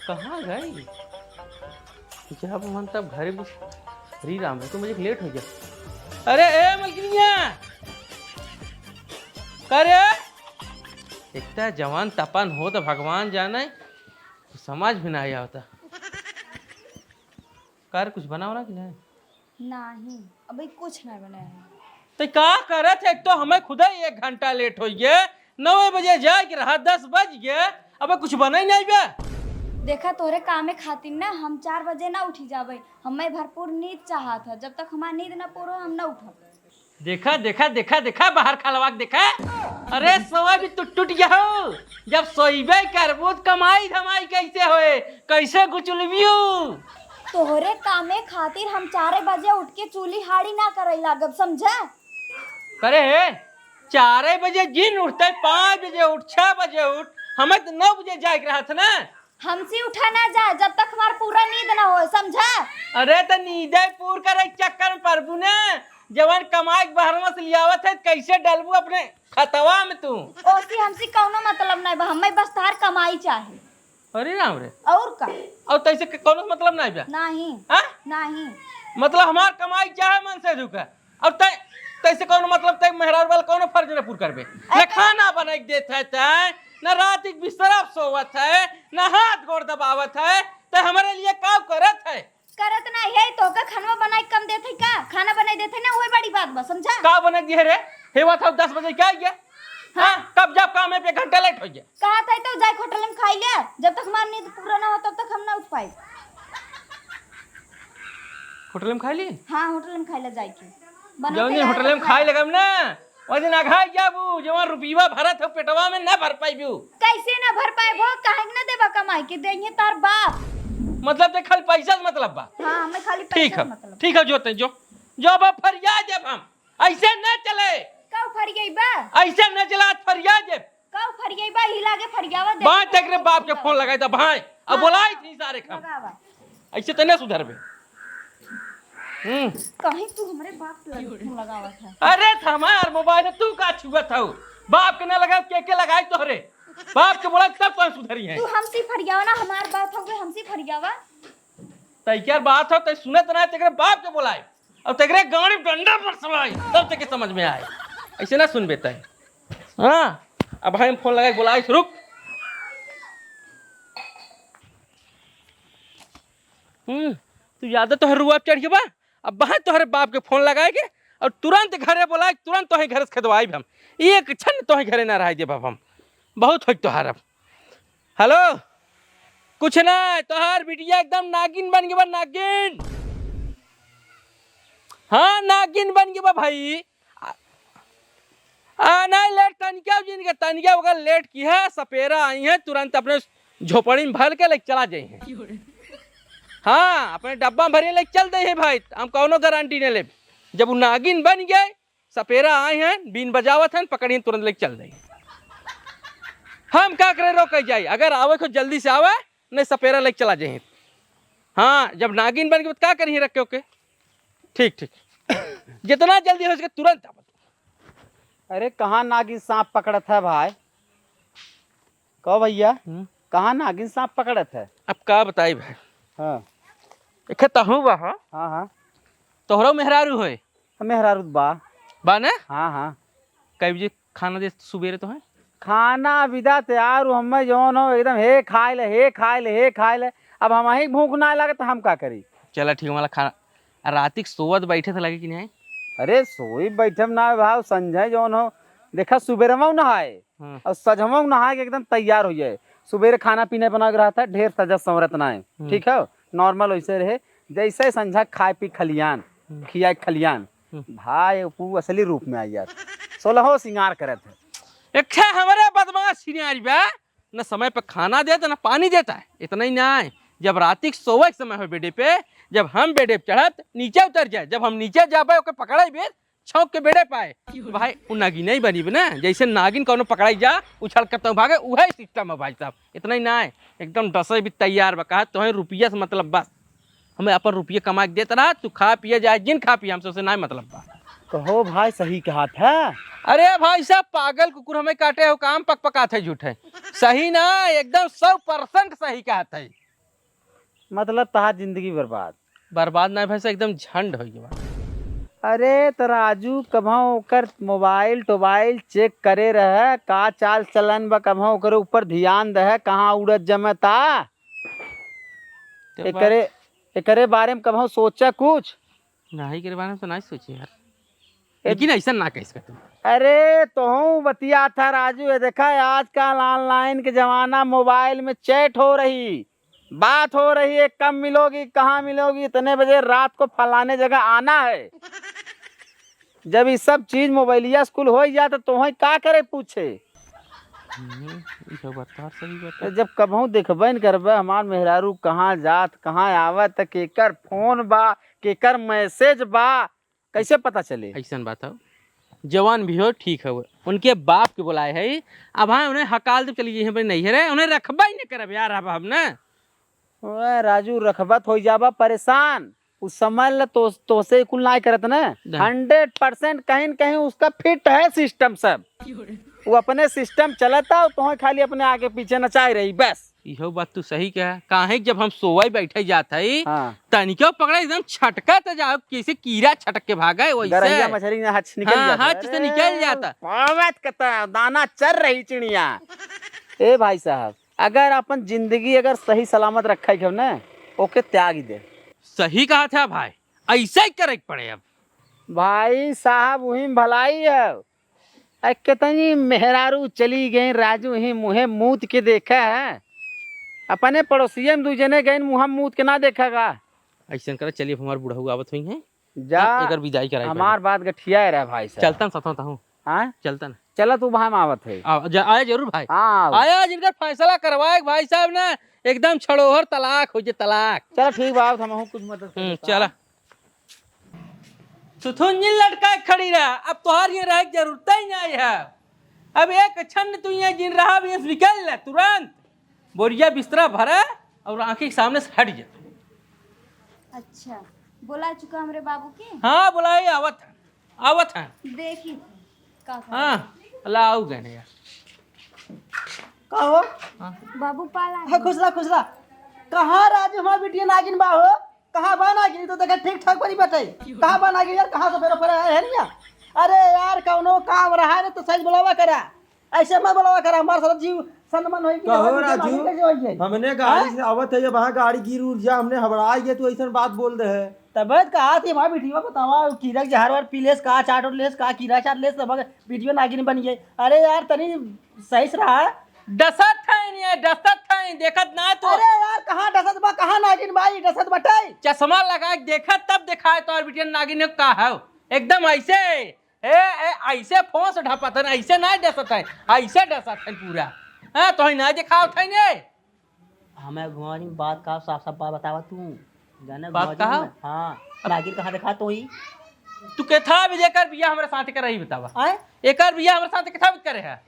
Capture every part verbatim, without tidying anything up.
कहाँ गई? जब मन तब घरे घुस। अरे राम, तो मुझे लेट हो गया। अरे ए मलकिनिया, करे इतना जवान तपन हो तो भगवान जाने, तो समझ भी ना आवता। कर कुछ बनाओ ना कि नहीं? नहीं, अभी कुछ नहीं बनाया है। तो का करत है? एक तो हमें खुदा ही एक घंटा लेट हो गए, नौ बजे जाए के रहा, दस बज गए, अबे कुछ बना ही नहीं बे। देखा, तोहरे कामे खातिर ना हम चार बजे ना उठी जाबे। हमें भरपूर नींद चाहत है, जब तक हमार नींद ना पूरो, हम ना उठब। देखा, देखा, देखा, देखा, बाहर खलवा के देखा। अरे, सोवा भी तू टूट गया हो। जब सोइबे करबू, त कमाई धमाई कैसे होए? कैसे गुचुलबियू? तोहरे कामे खातिर हम चारे बजे उठ के चूल्ही हाड़ी ना करे लागब, समझे? करे हे, चारे बजे जिन उठते, पाँच बजे उठ, छह बजे उठ, हमें तो नौ बजे जाए के रहत ना। हमसे उठा ना जाए, जब तक हमार पूरा नींद ना होए, समझा? अरे, त नींदे पूर करे के चक्कर में पड़बू ने। जवन कमाई के बहरवा से लियावत है, कैसे डलबू अपने खतवा में तू? ओसी हमसे कौनो मतलब नहीं बा, हमें बस तार कमाई चाहे। अरे राम रे। और का? और तैसे क-, कौनो मतलब नहीं बा? नहीं। हाँ? नहीं। मतलब हमार कमाई चाहे मन से झुका। अब तै, तैसे कौनो मतलब, तै मेहरारू वाला कौनो फर्ज न पूर करबे। अरे न खाना बनाई के देत है तै, न रात के बिस्तरा पे सोवत है, न हाथ गोड़ दबावत है, तै हमरे लिए का करत है? करत ना है, तोहका खानवा बनाई के कम देत है का? खाना बनाई देत है ना, वही बड़ी बात बा, समझा? का बनाई दिए रे? हे बात हो, दस बजे क्या है? हाँ। हाँ, कब जब काम है पे घंटा लेट हो गया। कहा था तो जाए होटल में खाई ले, जब तक हमार नींद पूरा ना हो तब तक हम ना उठ पाई। होटल में खाई ली? हाँ, होटल में खाई ले जाए के। बनाते जौन दिन रहे होटल तो में खाए। खाए लगब ना, वही दिन अघाई जाबू, जवन रुपीवा भरत हो पेटवा में ना भर पाइबू। कैसे ना भर पाए भो, काहे के ना देबा कमाई के, देइहे तार बाप। मतलब ते खाली पैसा से मतलब बा। हाँ, हमें खाली ठीक पैसा है, से मतलब। ठीक है, जो ते जो, जो अब फरिया जब हम ऐसे ना चले। का फरियाई बा? ऐसे ना चला, आज फरिया जब। का फरियाई बा? ही लागे फरियावा दे। बाय तक रे बाप के फोन लगाई दा भाई। अब हाँ। बोलाई थी सारे काम। लगावा। ऐसे तो ना सुधरबे। हम्म। कहीं तू हमरे बाप के लगे फोन लगावत है। अरे, त हमार मोबाइल है, तू का छुअत हऊ? बाप के ना लगाई, के के लगाई तोहरे? बाप के बोला तब तो सुधरी है। तू हमसे फरियावा ना, हमार बात हो गई, हमसे फरियावा। तै क्या बात हो, तै सुनत ना, तेरे बाप के बोलाए। अब तेरे गाड़ी डंडा पर सुनाई, तब तेरे समझ में आए। ऐसे ना सुनबे तै। हाँ, अब हम फोन लगा के बोलाए, रुक। हम्म, तू ज्यादा तोहर रुआ चढ़ के बा। अब बहा तोहरे बाप के फोन लगाए के और तुरंत घरे बोलाए, तुरंत तोहे घर से खेदवाई हम। एक क्षण तोहे घरे ना रह देब हम। बहुत हो तोहार अब। हेलो, कुछ ना, तोहार बिटिया एकदम नागिन बन गई बा, नागिन। हाँ, नागिन बन गई बा भाई। आ, आ, नहीं, लेट तनिका जिनके, तनिका अगर लेट की है, सपेरा आई है, तुरंत अपने झोपड़ी में भर के लेके चला जाई है। हाँ, अपने डब्बा में भरे लेके चल दे है भाई, हम कौनो गारंटी नहीं लेब। जब वो नागिन बन गए, सपेरा आए हैं, बीन बजावत हैं, पकड़िए तुरंत लेके चल दे। हम का करे रोके जाई, अगर आवे को जल्दी से आवे, नहीं सपेरा लेके चला जाए। हाँ, जब नागिन बन गए तो का करिए रख के ओके? ठीक, ठीक। जितना जल्दी हो सके तुरंत आवा। अरे, कहाँ नागिन सांप पकड़त है भाई? कहो भैया, हम्म। कहाँ नागिन सांप पकड़त है? अब का बताई भाई? हाँ। एखे तहूँ बा, हाँ? हाँ, हाँ। तोहरो मेहरारू होए? मेहरारू बा। बा ना? हाँ, हाँ। कई बजे खाना दे सुबेरे तो है? खाना विदा तैयार हो, हमें जौन हो एकदम हे खाए ले, हे खाए ले, हे खाए ले। अब हमहीं भूख ना लगे तो हम का करी? चला ठीक, हमारा खाना। आ राती के सोवत बैठे थे लगे कि नहीं? अरे सोई बैठम ना भाव, संझा जौन हो, देखा सुबेरवा नहाए हाँ। और सजवा नहाए के एकदम तैयार हो जाए। सुबेरे खाना पीना बना के रहता है, ढेर सजा संवरत ना है, हम्म। ठीक है, नॉर्मल वैसे रहे। जैसे संझा खाए पी खलियान, हम्म। खियाए खलियान, हम्म। भाई वो असली रूप में आई यार, सोलहो सिंगार करत है। एक ठे हमारे बदमाश सिनारी बा, न समय पे खाना देता, न पानी देता है। इतना ही ना है, जब राती के सोवे के समय हो बेडे पे, जब हम बेडे पे चढ़ब, त नीचे उतर जाए। जब हम नीचे जाबे, ओके पकड़े बेर, छौंक के बेडे पाए। भाई, उ नागिन नहीं बनी बे ना, जैसे नागिन कौनो पकड़ाई जा, उछल के तब भागे, उहे सिस्टम है भाई साहब। इतना ही ना है, एकदम डसे भी तैयार बा। कहा, तोहे रुपया से मतलब बस, हमें अपन रुपये कमा के देत रहा, तू खा पिए जाए, जिन खा पिए, हमसे उसे ना मतलब बा। कहो भाई, सही कहत है। अरे भाई साहब, पागल कुकुर हमें काटे हो, काम पकपकात है झूठे। सही ना, एकदम सौ परसेंट सही कहत है। मतलब तहार जिंदगी बर्बाद? बर्बाद ना भाई साहब, एकदम झंड होइ गवा। अरे त राजू, कभौ ओकर मोबाइल टोबाइल चेक करे रहे, का चाल चलन बा, कभौ ओकरे ऊपर ध्यान दे, कहाँ उड़त जमता। तो एकरे, बात एकरे बारे में कभौ सोचा कुछ? नहीं, एकरे बारे में तो नहीं सोचे यार। ए- लेकिन ऐसा ना कह सकते। अरे तोहू बतिया था राजू, ये देखा आजकल ऑनलाइन के जमाना, मोबाइल में चैट हो रही, बात हो रही है, कब मिलोगी, कहाँ मिलोगी, इतने बजे रात को फलाने जगह आना है। जब ये सब चीज मोबाइलिया स्कूल हो जाए तो तोहे का करे पूछे? हम्म, ई सब बात तोहार सही बात तो है। जब कबहू देखबे न करबे हमार मेहरारू कहाँ जात, कहाँ आवत, त केकर फोन बा, केकर मैसेज बा, कैसे पता चले? ऐसन बात है, जवान भी हो ठीक है, उनके बाप के बुलाए है। अब हाँ, उन्हें हकाल दे चली गई है अपने नैहरे, उन्हें रखबे ही नहीं करब यार। अब हम ना ओए राजू, रखबत हो जाबा परेशान। उस समय ल तो, तोसे कुल नाय करत ना। ना। हंड्रेड परसेंट कहीं न कहीं उसका फिट है सिस्टम सब। वो अपने सिस्टम चलता और तोहे खाली अपने आगे पीछे नचाए रही बस। इहो बात तू सही कहा। काहे जब हम सोए बैठे जात हई, हाँ। तनिको पकड़े एकदम छटकत जाओ, जैसे कीड़ा छटक के भागे वैसे। गरहिया मछली ना हाथ से निकल हाँ, जाता। हाथ से अरे, निकल जाता। पावत कता, दाना चर रही चिड़िया। ए भाई साहब, अगर अपन जिंदगी अगर सही सलामत रखे के हो ना, ओके त्याग ही दे। सही कहा था भाई, ऐसे ही करे के पड़े अब। भाई साहब, वही में भलाई है। अरे कितनी मेहरारू चली गई, राजू ही मुँहे मूत के देखा है। अपने पड़ोसिये में दू जने गए, मुँह मूत के ना देखेगा। ऐसन करे, चलिए, अब हमार बुढ़ऊ आवत हुई हैं। जा, हाँ, एकर विदाई कराई हमार पहले। बात गठिया रहा भाई साहब। चलतन सतों तहूँ। हाँ? चलतन। चला तू वहाँ में आवत है। आ, जा, आया जरूर भाई। हाँ, आओ। आया जिनकर फैसला करवाए भाई साहब ना, एकदम छड़ोहर तलाक हो जे तलाक। चला ठीक बा, आवत हम कुछ मदद कर हम्म, देता। चला। सुथुन जिन लटका के खड़ी रहा, अब तोहार ये रहे के जरूरत ही नहीं है। अब एक क्षण तू ये जिन रहा, अब ये निकल ले तुरंत। बोरिया बिस्तरा भरा और आँखी के सामने से हट जा। अच्छा, बोला चुका हमरे बाबू के? हाँ, बोलाई, आवत है, आवत है। देखी थी, का करे? हाँ, लाऊ गए यार। का हो? हाँ। बाबू पाला हाँ, खुश रहा, खुश रहा। कहाँ राजू हमार बिटिया नागिन बा हो? कहाँ बा नागिन? तो देखा ठीक ठाक बनी बैठे। कहाँ बा नागिन यार? कहाँ से फेरा फेरा है, है नहीं यार? अरे यार, कौनो काम रहा है ना तो सही बुलावा करा। ऐसे मत बोलावा करा, हमार सारा जीव सनमन होई कि कहो हमार राजू, नागिन कैसे होई है? हमने गाड़ी हाँ? से आवत है, जब वहाँ गाड़ी गिर उड़ जा, हमने हबड़ा गया, तू ऐसन बात बोल दे है। तब कहा थी हमार बिटिया बतावा, कीरा के जहर वर पी लेस का, चाट उट लेस का, कीरा चाट लेस, तब बिटिया नागिन बन गई। अरे यार, तनी सही से रहा। डसत है नहीं, डसत है, देखत ना तू। अरे यार, कहाँ डसत बा, कहाँ नागिन बा, ई डसत बटे? चश्मा लगा के देखत तब देखाए तोहर बिटिया नागिन का है। एकदम ऐसे, ए, ए, ऐसे फोंस ढपत है, ऐसे ना डसत है, ऐसे डसत है पूरा। हाँ, तो ही ना देखावत है ने। हमें घुमानी बात का साफ साफ बात बतावा तू। जाने बात घुमा जी कहा? हमें। हाँ, नागिन कहाँ देखा तो ही? तू केथा भी जेकर बिया हमरे साथ करे ही बतावा। आए? एकर बिया हमरे साथ केथा भी करे है?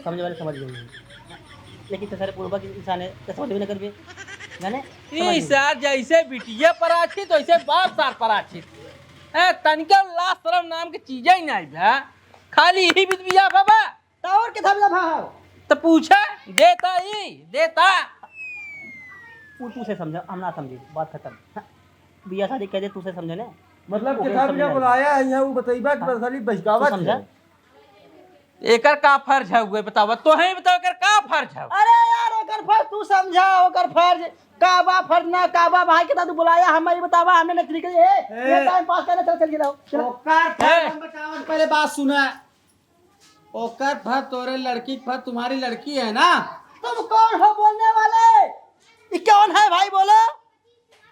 समझे वाले समझ गए। लेकिन तो सारे पूर्वा के इंसान है, तो समझ भी ना करबे। जाने? ई समझ गए। सार जैसे बिटिया पराछित, वैसे बाप सार पराछित। ए, तनिका लाज शरम नाम के चीजे ही नहीं बा। खाली यही बित बिया बाबा। तो और केथा बिया भाव? तो पूछा, देता ही, देता। वो तू से समझा, हम ना समझे, बात खत्म। हाँ, बिया शादी कह दे, तू से समझे ने। मतलब तू केथा बिना समझा। बुलाया है यहाँ, वो बतइबा कि हाँ। बस खाली बहकावत तू समझा? है। एकर का फर्ज है, वो बतावा, तो है बताओ, एकर का फर्ज है? अरे यार, ओकर फर्ज तू समझा, ओकर फर्ज का बा, फर्ज ना का बा, भाई केथा तू बुलाया, हम ही बतावा, हमने नौकरी के लिए, ए, ए। ये टाइम पास करने चल, चल के लाओ, चलो। ओकर फर्ज ए। हम बतावा, पहले बात सुना। ओकर फर्ज, तोरे लड़की के फर्ज, तुम्हारी लड़की है ना? तुम कौन हो बोलने वाले? ये कौन है भाई, बोलो?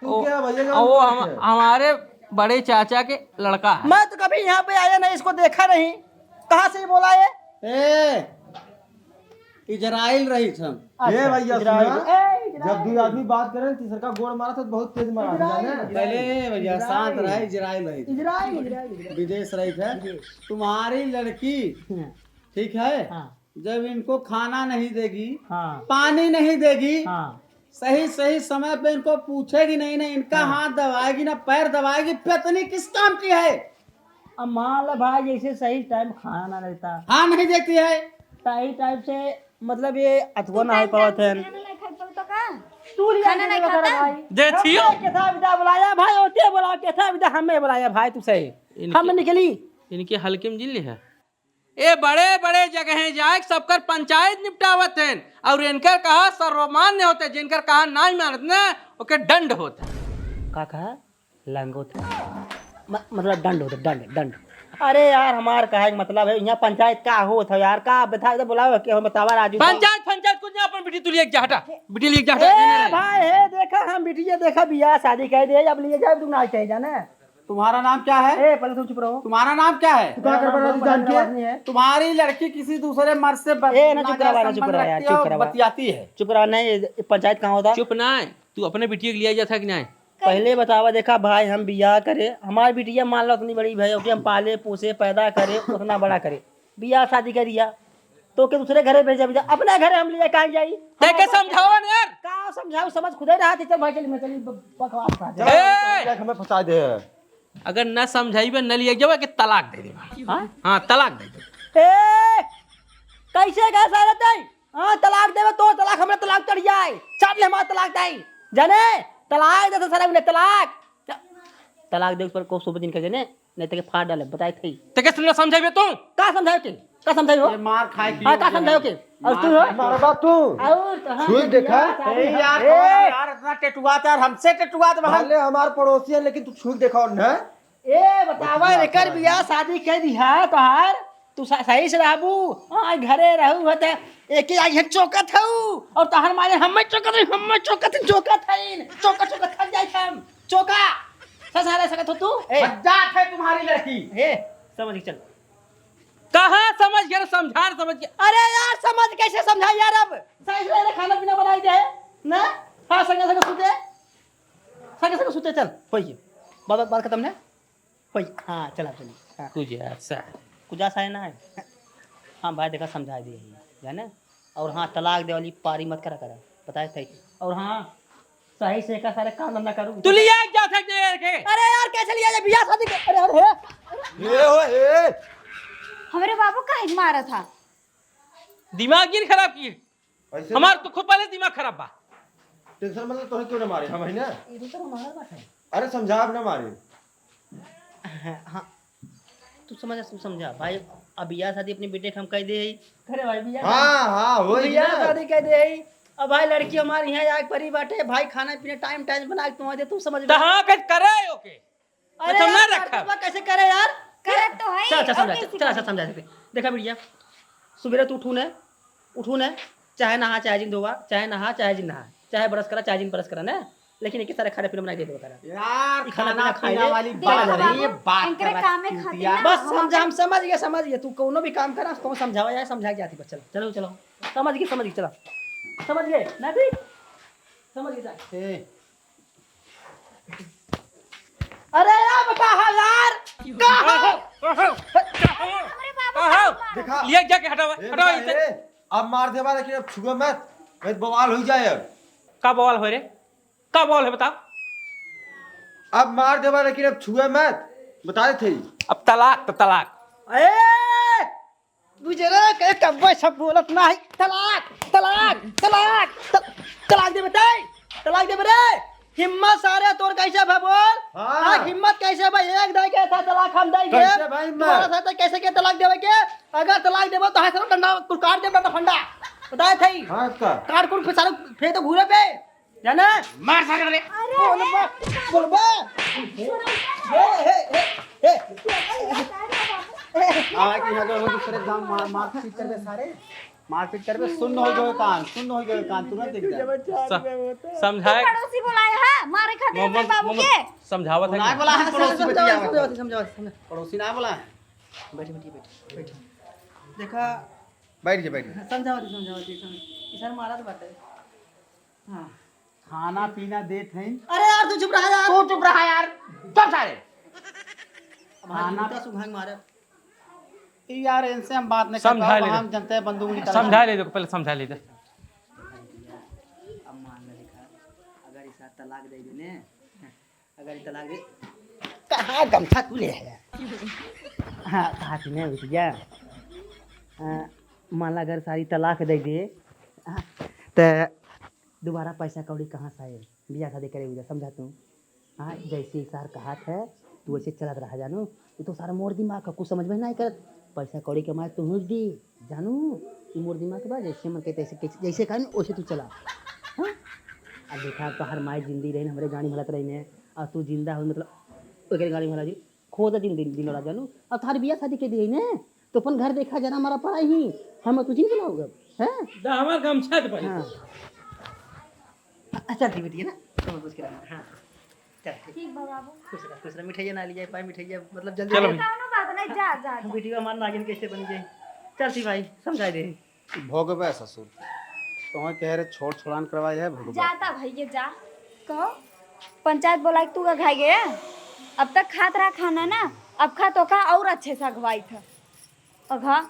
तू ओ, क्या भैया का ओ, बात हम, है? हमारे बड़े चाचा के लड़का है। मैं तो कभी यहाँ पे आया नहीं, इसको देखा नहीं। कहाँ से ये बोला ये? ए, इजराइल रही हम। अच्छा, ए भैया, इजराइल। सुना? ए, इजराइल। जब दो आदमी बात करें, तीसर का गोड़ मारा तो बहुत तेज मारा, इजराइल, जाने? इजराइल। पहले भैया, इजराइल। शांत रहे, इजराइल रही। इजराइल, इजराइल, इजराइल। विदेश रही थे। विदेश। तुम्हारी लड़की, हाँ। ठीक है? हाँ। जब इनको खाना नहीं देगी, हाँ। पानी नहीं देगी, हाँ। सही सही समय पे इनको पूछेगी नहीं ना, इनका हाँ। हाथ दबाएगी ना पैर दबाएगी, पत्नी किस काम की है? अब मान ले भाई, जैसे सही टाइम खाना ना देता। हाँ, नहीं देती है। सही टाइम से, मतलब, ये अथुआ ना हो पावत है। खाना नहीं खाई तो का? तू लिया खाना नहीं खाता? भाई। देखियो। हमने कैसा विदा बुलाया भाई, ओते बुलाओ, कैसा विदा हमें बुलाया भाई, तू सही। इनके, हम निकली। इनके हल्के में जिन लिहा। ए बड़े बड़े जगह जाए, सबकर पंचायत निपटावत हैं, और इनकर कहा सर्वमान्य होते, जिनकर कहा नाहीं मानत ना, ओके दंड होता। का कहा? लंगोट। म-, मतलब दंड होता, दंड, दंड। अरे यार, हमार कहे के मतलब है, यहाँ पंचायत का होत है यार? का बता दे, बुलाओ के हम बतावा राजू। पंचायत, पंचायत कुछ ना, अपन बिटिया तू लिए जा, हटा, बिटिया लिए जा, हटा, ए नहीं, नहीं। भाई, हे देखा, हम बिटिया देखा, बियाह शादी कह दे, अब लिए जाए, तू ना चाहे जाने। तुम्हारा नाम क्या है? ए, पहले तुम चुप रहो। तुम्हारा नाम क्या है? तू का कर रहा है, जान के? तुम्हारी लड़की किसी दूसरे मर्द से ब-, ए, ना, चुप रहा, ना, चुप रहा यार, चुप रहा। बतियाती है। चुप रहा, नहीं, ये पंचायत कहाँ होता? चुप ना है, तू अपने बिटिया के लिए जाता कि नहीं? पहले बतावा, देखा भाई, हम बियाह करे, हमार बिटिया मान लो उतनी बड़ी भाई, ओके हम पाले, पोसे, पैदा करे, उतना बड़ा करे, बियाह शादी करिया, तो के दूसरे घरे भेजा, भेजा, अपने घरे हम लिए कहाँ जाई? ते के समझावा न यार। का समझाऊ, समझ खुदे रहा थी। चल भाई, चल, मैं चली, ब-, बकवास कर दे। ए! देख, हमें फंसा दे। अगर न समझाइबे, न लिए जावे के तलाक दे देबे। हाँ? हाँ, तलाक दे देबे। ए! कैसे गए सारे तई? हाँ, तलाक देबे तो तलाक, हमरा तलाक चढ़ जाए। चाप ले हमारा तलाक दई। जाने? तलाक दे तो सारे उन्हें तलाक। तलाक दे उस पर को शुभ दिन कर जाने? नहीं तो के फाड़ डाले, बताए थे। ते के सुनना समझाइबे तू? का समझाए के? का समझाए हो? ये मार खाए की हाँ, का समझाए के? और तू हो? मारबा तू। और तो हाँ, छुई देखा। ए यार, ए! कौन है यार इतना टेटुआत यार, हमसे टेटुआत बहन। भले हमार पड़ोसी है, लेकिन तू छुई देखा उन्हें। ए, बतावा, एकर बियाह शादी कह दिहा तोहार, तू स-, सही से रहबू? हाँ, घरे रहू हो त एके आई है चोकत हऊ, और तोहार मारे हम्मे चोकत है, हम्मे चोकत है, चोकत है, चोका, चोका थक जाए हम। चोका। ससुराल सकत हो तू? ए। बज्जात है तुम्हारी लड़की। ए, समझ के चल। कहाँ समझ गए, समझा, समझ गए। अरे यार, समझ कैसे समझाई यार? अब सही से खाना पीना बनाई दे ना। हाँ, संगे संगे सुते, संगे संगे सुते चल। होई, बात, बात खत्म ना। होई, हाँ, चला, चली। हाँ। कुछ ऐसा है। कुछ ऐसा है ना है। हाँ भाई, देखा, समझा दिए ही, जाने। और हाँ, तलाक दे वाली पारी मत करा करा, बताए थे। और हाँ, सही से का सारे काम धंधा करू। तू लिया जा सकते हैं के? अरे यार, कैसे लिया जाए? बियाह शादी के, अरे, अरे, हे। ये हो, हे। हमरे बाबू काहे मारा था? दिमाग ही खराब की। ऐसे हमार ना। तो खुद पहले दिमाग खराब बा। Tension मत ले, तोहे क्यों ना मारे, हम है ना। ये तो हमारा बात है। अरे, समझा, अब ना मारे। हाँ, हाँ। तू समझ, तू समझा भाई, अब बियाह शादी अपने बेटे के हम कह दे ही। अरे भाई, बियाह हाँ, शादी, हाँ, हो ही बियाह गया। शादी कह दे ही। अब भाई, लड़की हमारे यहाँ आके परी बाटे भाई, खाना पीना time time बना के तुम्हारे दे, तू समझ तो में। हाँ, फिर करे ओके। अरे तो ना यार, रखा। कैसे करे यार? करे तो है ही, चल, चल, और समझा, कैसे चल, करे? चल, समझा दे। देखा बिटिया, सुबेरे तू उठू ने, उठू ने, चाहे नहा, चाहे जिन धोवा, चाहे नहा, चाहे जिन नहा, चाहे brush करा, चाहे जिन brush करा ने, लेकिन एक सारे खाने पीने बनाई दे दो करा। यार, ई खाना खाना पीना खाए पीना ले, वाली देख बात बाबू, नहीं, ये बात इनकरे कर रहा काम में है, खातिर चूतिया। ना, बस हम समझा, हम समझ गए, समझ गए। तू कौनो भी काम करा, तो समझावा जाए, समझा के जाती, बस चल, चलो, चलो। समझ गए, समझ गए, चला। समझ गए, ना भी? समझ गए, जा। ए, अरे यार, कहा यार? कहा? अरे बाबू, अरे बाबू। देखा? लिया जाके हटावा, ए, हटावा बेटा, इसे। ए, अब मार देबा, लेकिन अब छुए मत, नहीं तो बवाल हो जाए अब। का बवाल हो रे? का बवाल है, बताओ? अब मार देबा, लेकिन अब छुए मत, बता देते ही। अब तलाक तो तलाक। ए! गुजरे के कब्बे सब बोलत नाही। तलाक, तलाक, तलाक, तल-, तलाक देबे तै, तलाक देबे रे। हिम्मत सारे तोर कैसे भा बोल? हाँ। आ, हिम्मत कैसे भा? एक दाई के था तलाक हम दे दे। कैसे भाई हिम्मत? तुम्हारा साथ कैसे के तलाक देवे के? अगर तलाक देबो तो है सारा डंडा कुल काट दे, डंडा फंडा। बताए थे। हाँ, का? काट कुल फिर सारे फेंक दो घूरे पे। जाना? मार सारे वाले। अरे, बोलबा, ए, बोलबा। सुनो। हे, हे, हे, हे। आवा कि यहाँ जो दूसरे गाँव मार, मारपीट करबे सारे। मारपीट करबे, सुन्न हो गए कान, सुन्न हो गए कान, तुरंत एकदम। स-, समझाए। पड़ोसी बुलाया है, मारे खातिर मोहम्मद, अपने बाबू मोहम्मद, के। समझावत है ना कि? बोला है, समझाओ, पड़ोसी समझाओ, बतिया समझाओ, समझाओ, समझाओ। पड़ोसी ना बोला है। बैठी, बैठी, बैठी, बैठी। देखा। बैठ जा, बैठ जा। समझाओ, समझाओ, समझाओ। इधर मारा तो बात है। हाँ। खाना पीना देत हैं। अरे यार, तू चुप रहा यार। तू चुप रहा यार। चुप सारे। अब हाथ खाना उल्टा सुघांग मारे। ई यार, इनसे हम बात नहीं कर समझा पाओ, ले हम दे। जनते हैं बंदूक निकाल समझा ले दे, पहले समझा ले दे। अब मान ले देखा। सार तलाक दे देने। अगर ई तलाक दे, कहाँ गमछा तू ले आया? हाँ, कहा थी ना बिटिया, हाँ, मान ला अगर सारी तलाक दे दे, हाँ, त दोबारा पैसा कौड़ी कहाँ से आए? बियाह शादी करे बुझा, समझा तू? हाँ, जैसे ई सार कहात है, तू वैसे चलत रहा जानू। ई तो सारा मोर दिमाग है, कुछ समझ में नहीं करत। पैसा कौड़ी के मारे तू हुस दी जानू। ई मोर दिमाग बा, जैसे मन के तैसे, कैसे, जैसे कहा ना, वैसे तू चला। हाँ? अब देखा, तोहार माई जिंदी रही, हमरे गाड़ी में हलत रही ने, और तू जिंदा हो, मतलब, ओकरे गाड़ी में हला जी, खोद दिन, दिन, दिन वाला जानू। अब थार बियाह शादी के दिए ने, तो अपन घर देखा, जना हमारा पड़ा ही, हम तुझे नहीं बुलाओगे, हैं? दा हमार गमछा दे पहले। हाँ। अच्छा, ठीक है, ठीक है ना? तो कुछ करा, हाँ। चल, ठीक। ठीक बा बाबू। खुश रह, खुश रह। मिठाइया ना ली जाए, पाए मिठाइया, मतलब, जल्दी चलो। अरे, कौनो बात नहीं, जा, जा, जा। वीडियो हमार नागिन कैसे बन जाए? चल, ठीक भाई, समझा दे। भोगबे ससुर, तुम्हें कह रहे छोड़ छोड़ान करवाए है, भोगबे। जाता भैया, जा। कहो, पंचायत बोला के तू का खाए गए? अब तक खात रहा खाना ना, अब खा तो खा और अच्छे से अगवाई था। अघा।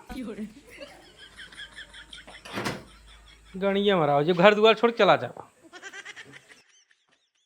गणिया महाराज, जो घर दुआर छोड़ के चला जा।